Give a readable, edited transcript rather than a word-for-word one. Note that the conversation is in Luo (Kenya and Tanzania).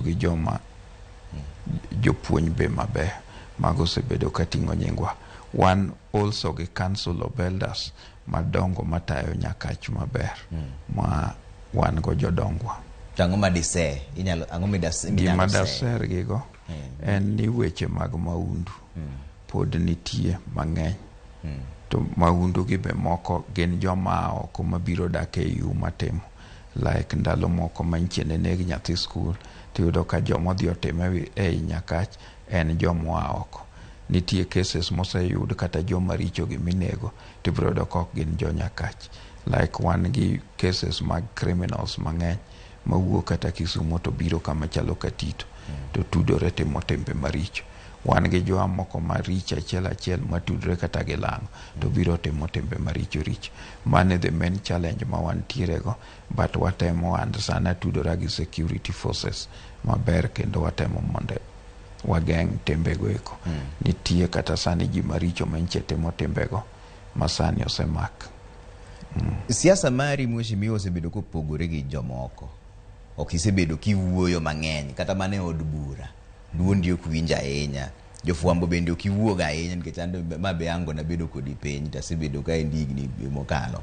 To gi joma jopuonj be maber mago osebedo ka ting'o nyingwa. Wan also gi Council of Elders madongo matayo Nyakach maber ma wan go jodongwa. To ang'o ma dise inyalo, ang'o midase Gima minyalo se daser gigo en ni weche mag maundu pod nitie mang'eny, to maundu gi be moko gin joma a oko mabiro dak e iu matimo like ndalo moko manyiche ne neg nyathi skul, tiyudo ka joma odhi otime ei Nyakach en jomoa oko. Nitie cases moseyud kata joma richo gi minego, tibiro yudo ka ok gin jo Nyakach. Like wan gi cases mag criminals mang'eny mawuok kata Kisumo to biro kama chalo Katito to tudore timo timbe maricho. Wan gi jowa moko maricho achiel achiel matudore kata gi Lang'o to biro timo timbe maricho richo. Mano e the main challenge ma wantiere go, but watemo, and sana tudora gi security forces maber kendo watemo mondo wageng' timbego eko. Nitie kata sani ji maricho manyiche timo timbego ma sani osemak. Siasa mari, mheshimiwa, osebedo kopogore gi jomoko. Ok isebedo kiwuoyo mang'eny kata mana e od bura. Duondi ok winj ahinya. Jofwambo bende ok iwuog ahinya, nikech an ma be ango nabedo kodi piny to asebedo ka endi higni mokalo.